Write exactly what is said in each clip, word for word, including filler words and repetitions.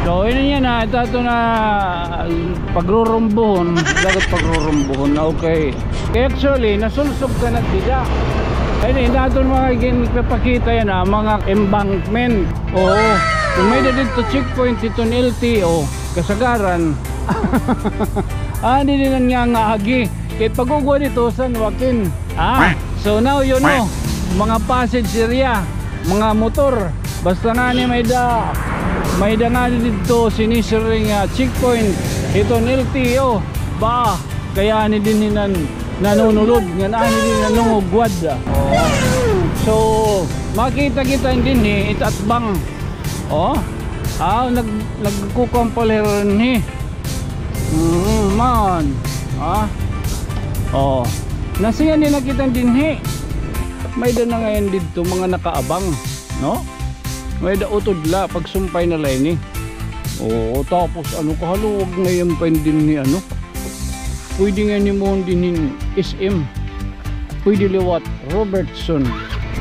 So, ini yana, ito aton nga pagrurumbuhon, dapat pagrurumbuhon, okay. Kay actually, nasulsog ka na dida. Ay, ini aton mga ginpapakita yana, mga embankment. Oo. Kon may-ada didto checkpoint hiton L T O, kasagaran. Ah, didi na niya nga agi. Kay pag-ugwa didto, San Joaquin. Ah, so now you know, mga passage area, mga motor. Basta ngani may-ada, may-ada ngani didto sinisiring nga checkpoint hiton L T O. Ba, kay ani dinhi nan-, nanunulod, ngan ani dinhi nanungugwad. So, makita kita dinhi, it atbang. Oh, ah, nag-, nagkukuan pa la hira dinhi. Mm, man. Ah. Oh. Nasiya ni nakita dinhi. May-ada na ngay-an didto mga nakaabang, no? May-ada utod la, pagsumpay na la ini. Oo, tapos ano, kahaluag ngay-an pa dinhi, ano? Pwede ngay-an himoon dinhi hin S M. Pwede liwat Robertson.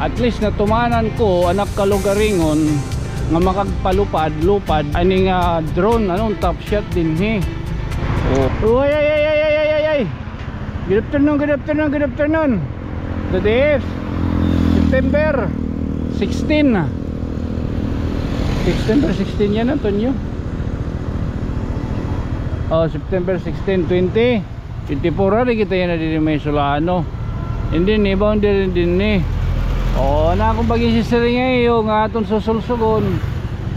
At least natumanan ko an ak kalugaringon nga makagpalupad-lupad ani nga drone, ano, top shot dinhi. Oh. Uy, ay, ay, ay. Good afternoon, good afternoon, good afternoon. Today is September sixteen. September sixteen yana, Tonyo. Oh, September sixteen, twenty twenty-four, ari kita yana didi may Solano. And then, iba diri dinhi. Oh, na akon pag-isisiring nga iyo nga aton susulsugon.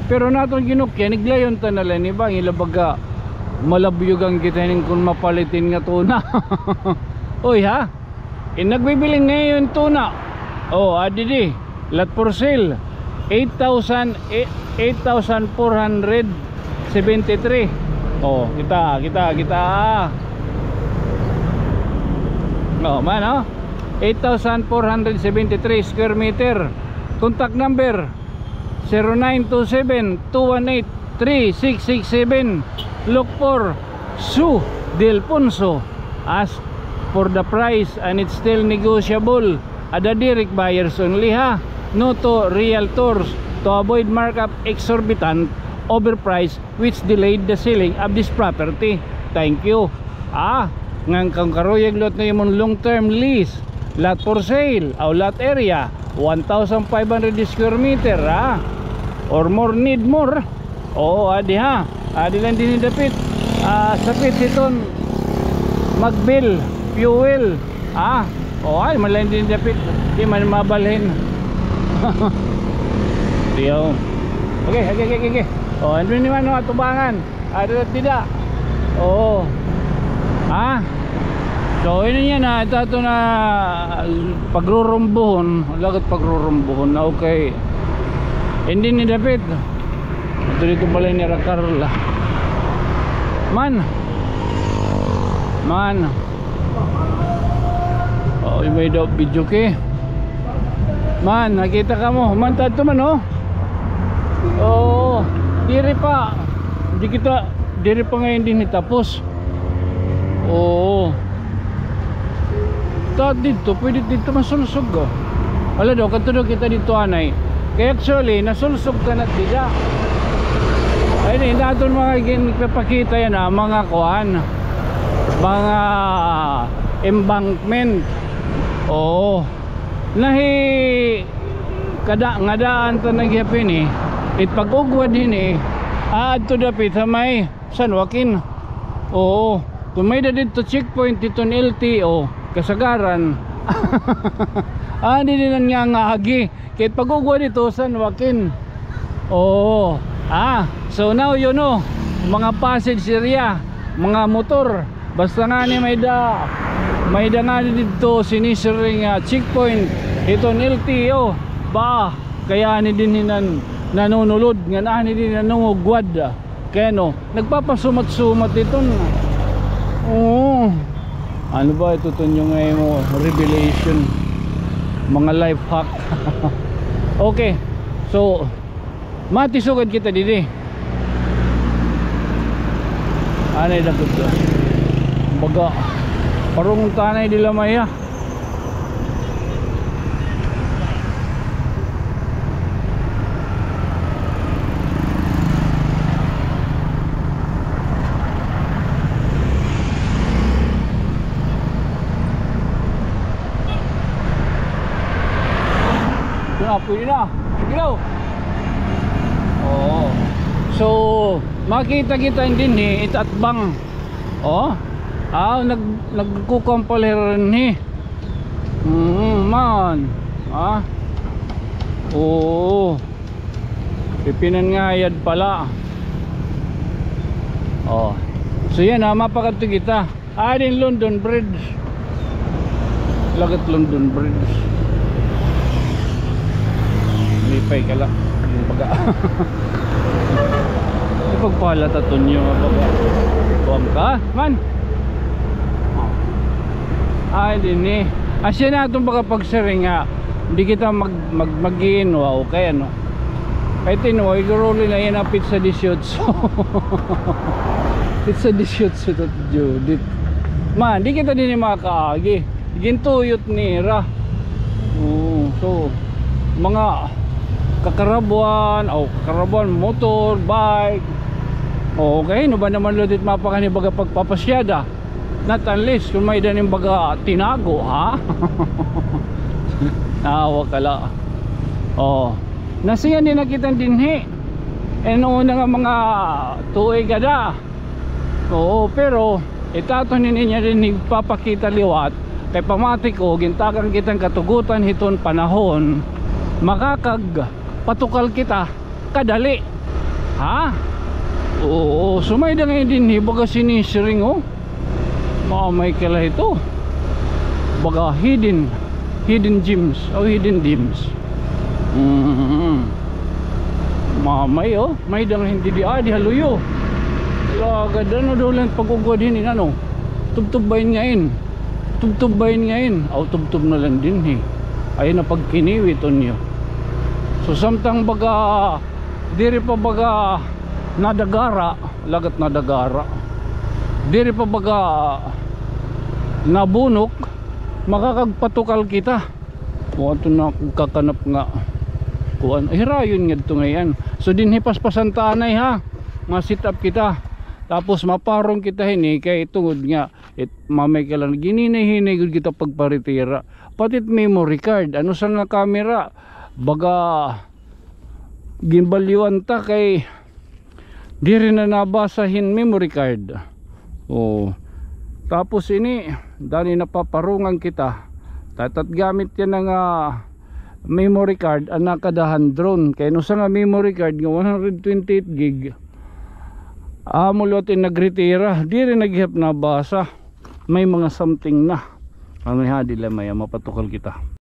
Pero naton ginukyan, iglayon ta na la ini ba, ngila baga malabyugan kita hinin kon mapalitin nga tuna. Oy, ha? In nagbibilin ngay-an tuna. Oh, adi di. Lot for sale. Eight thousand, eh, eight thousand four hundred seventy-three. Oh, kita, kita, kita. Oh, man, oh. Eight thousand four hundred seventy-three square meter. Contact number, zero nine two seven, two one eight, three six six seven. Look for Sue Delfonso. Ask for the price and it's still negotiable. Ada direct buyers only, ha. No to realtors to avoid markup, exorbitant, overpriced, which delayed the selling of this property. Thank you. Ah, ngan kon karuyag liwat na imo hin long term lease, lot for sale, o lot area, one thousand five hundred square meter, ah, or more, need more. Oo, adi ha. Adi la dinhi dapit. Ah, sapit hiton magbil, fuel. Ah, oh, ay, man la dinhi dapit. Di man mabalhin. Diyo. Okay, okay, okay, okay, okay. Oh, ano ni man, no, atubangan. Ada dida. Oo. Ha? So, ini yana, ito aton nga pagrurumbuhon, lagat pagrurumbuhon. Okay. Hindi ni dapit. Ito didto balay nira Carla. Man. Man. Oh, may daw video kay. Man, nakita kamo. Man, tadto man, oh. Oo. Diri pa. Di kita, diri pa ngay-an dinhi tapos. Oo. Ta didto, pwede didto masulsog, oh. Wala daw, kadto daw kita didto anay. Kay actually, nasulsog ka na dida. Ay, ini aton mga ginpapakita yana, mga kuan. Mga embankment. Oo. Nahi kada nga daan ta nagyapon, eh. It pag-ugwad hini, aadto dapit ha may San Joaquin. Oo. Kon may-ada didto checkpoint hiton L T O, kasagaran. Ah, didi na niya nga agi. Kay pag-ugwa didto, San Joaquin. Oo. Ah, so now you know, mga passage area, mga motor. Basta ngani may-ada, may-ada ngani didto sinisiring nga checkpoint hiton L T O. Ba, kay ani dinhi nan-, nanunulod, ngan ani dinhi nanungugwad. Kay ano, nagpapasumat-sumat iton. Oo. Ano ba ito, Tonyo, nga imo revelation? Mga life hack. Okay. So, matisugad kita didi. Anay dapit ka. Baga. Parungon ta anay dida la maya. Ah, pwede na. Sige daw. Oo. So, makita kita dinhi, it atbang. Oh. Ah, nag-, nagkukuan pala dinhi. Mm, man. Ah. Oo. Pipinangayad pala. Oh. So, yana, mapakadto kita. Ah, din London Bridge. Lagat London Bridge. Lipay ka la. Yung baga. Ipagpala ta tunyo nga baga. Buwang ka, man. Ay, din eh. Asya na itong baga pagsiring nga. Hindi kita mag, mag, mag-iinwa, okay, ano? Kay tinwa, iguruli na yana, petsa disiotso. Petsa disiotso, Tito Judith. Man, di kita dinhi makaagi. Gintuyot nira. Oo, so, mga kakarabuan, o kakarabuan, motor, bike. Okay, no ba naman, Lodit, mapakan it baga pagpapasyada? Not unless kung may daning baga tinago, ha? Awa ka la. Oh. Nasiyan din nakita dinhi. Eh, noon na nga mga tuig ada. Oo, pero itaton ini niya din nagpapakita liwat. Kay pamati ko, gintagan kitang katugutan hiton panahon. Makakagpatukal kita. Kadali. Ha? Oo, sumay da ngay dinhi, baga sinisiring, oh. Maamay ka la ito. Baga hidden, hidden gems, o hidden gems. Mm. Maamay, oh. May da ngay dinhi, ah, di haluyo. Lagad, ano daw lang pag-ugwad hini, ano? Tubtub bayin ngayin. Tubtub bayin ngayin. Aw, tubtub na lang dinhi. Ayaw na pagkiniwi tunyo. So, samtang baga diri pa baga nadagara, lagat nadagara. Diri pa baga nabunok, makakagpatukal kita. Kuan to na kakanap nga. Kuan, hirayon ngadto ngay-an. So, dinhi paspasan ta anay, ha. Ma-set up kita. Tapos maparong kita hini kay tungod nga it, mamay ka lang, ginhinay-hinay gud kita pagparitira. Pati it memory card, ano sa nga camera, baga ginbalyuan ta kay diri na nabasa hin memory card. Oh. Tapos ini, dani napaparungan kita. Tatat gamit yana nga memory card, an nakada han drone. Kay no sa nga memory card nga one hundred twenty-eight gig, amo liwat in nagritira, diri na gihap nabasa. May mga something na. Ano ha, di la may mapatukal kita.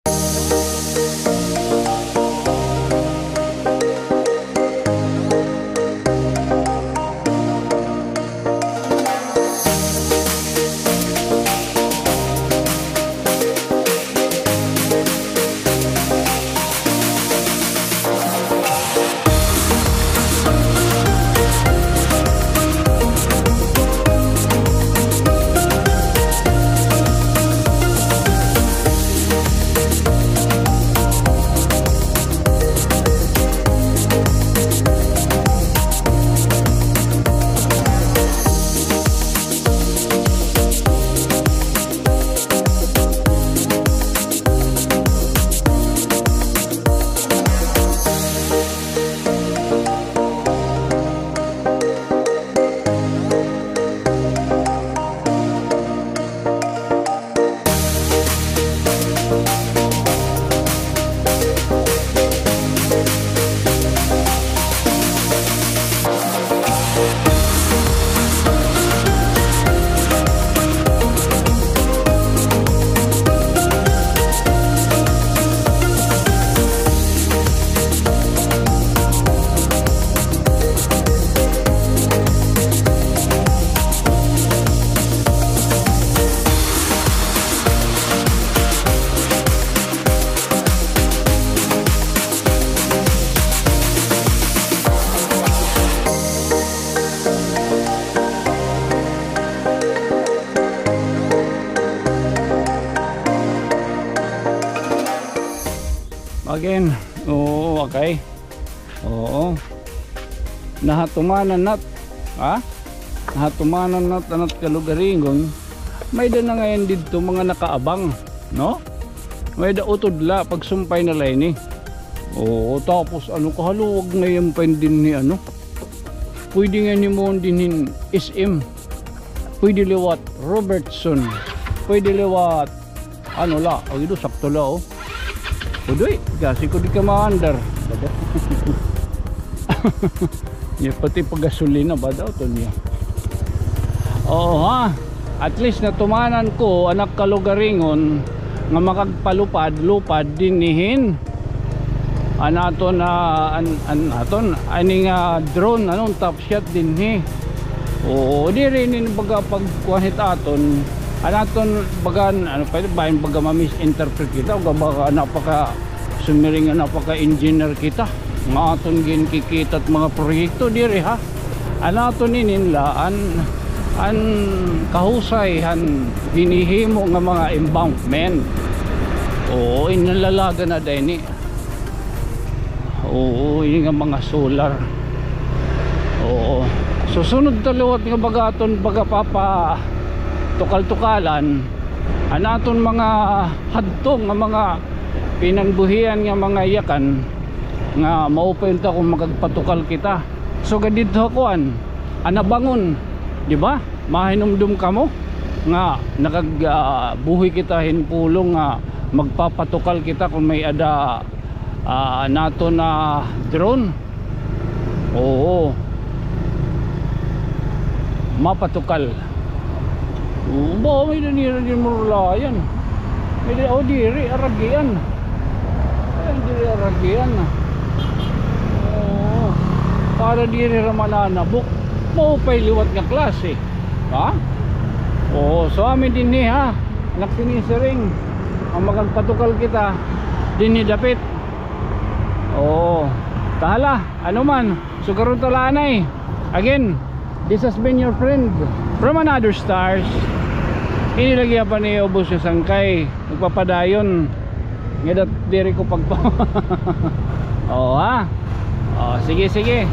Again, oo, okay. Oo. Nahatumanan nat, ha? Nahatumanan nat, anat kalugaringon. May-ada na ngay-an didto mga nakaabang, no? May-ada utod la, pagsumpay na la ini. Oo, tapos ano, kahaluag ngay-an pa dinhi, ano. Pwede ngay-an himuon dinhi hin S M. Pwede liwat Robertson. Pwede liwat, ano la, o, ido, sakto la, o. Udoy, gasi ko di ka maandar. Bada. Niya pati pagasolina ba daw to niya? Oo, ha. At least natumanan ko an ak kalugaringon nga makagpalupad-lupad dinhi hin an aton, ah, an, an aton, ani nga drone, ano, top shot dinhi. Oo, diri ini baga pagkuan hit aton. An aton baga, ano pa, bahin baga ma-misinterpret kita, o baga napaka sumiring nga napaka-engineer kita. Nga aton ginkikita it mga proyekto diri, ha. An aton inin la, an, an kahusay han ginhihimo nga mga embankment. Oo, inalalagan na da ini. Oo, ini nga mga solar. Oo. Susunod ta liwat nga baga aton baga papatukal-tukalan an aton mga hadto nga mga pinangbuhian nga mga yakan nga maupay unta kon makagpatukal kita. Sugad didto ha kuan, Anabangon, di ba? Mahinumdom kamo nga nakag, ah, buhi kita hin pulong nga magpapatukal kita kon may-ada, ah, naton drone. Oo. Mapatukal. Oo, ba, may-ada nira dinhi Murulayan. May-ada, o, diri, Aragian. Ay, diri, Aragian. Oo. Para diri ra mananabok. Maupay liwat nga klase. Ha? Oo, so amin dinhi, ha. An ak sinisiring, an makagpatukal kita dinhi dapit. Oo. Ta hala, ano man. Sugaron ta la anay. Again, this has been your friend from another stars. Ini la gihapon it ubos nga sangkay. Nagpapadayon. Ngada diri ko pagpa-, oo, ha? O, sige, sige.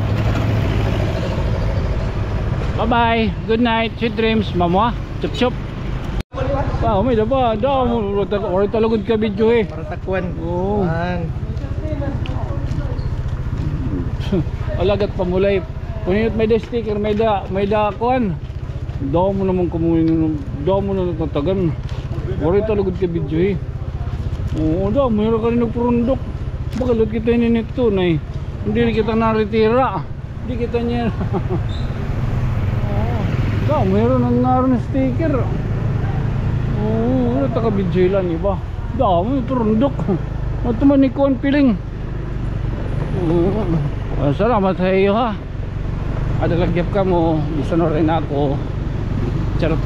Bye-bye. Good night. Sweet dreams, mama. Chup, chup. Ah, may-ada pa. Damo, waray ta lugod ka-video, eh. Para takwan. Oo. Kuan. Alagad pamulay. Kon hin-o it may-ada sticker, may-ada, may-ada kuan. Damo naman kamo, damo na natatagan. Waray ta lugod ka-video, eh. Oo, damo hira kani nagpurundok. Baga liwat kita hini nito, nay. Diri kita naritira. Di kita niya. Oo. Damo hira nga aron sticker. Oo, waray ta ka-video la an iba. Damo, turundok. Matuman ni kuan piling. Oo. Ah, salamat ha iyo, ha. Ada la gihap kamo, bisan waray na ako. Charot.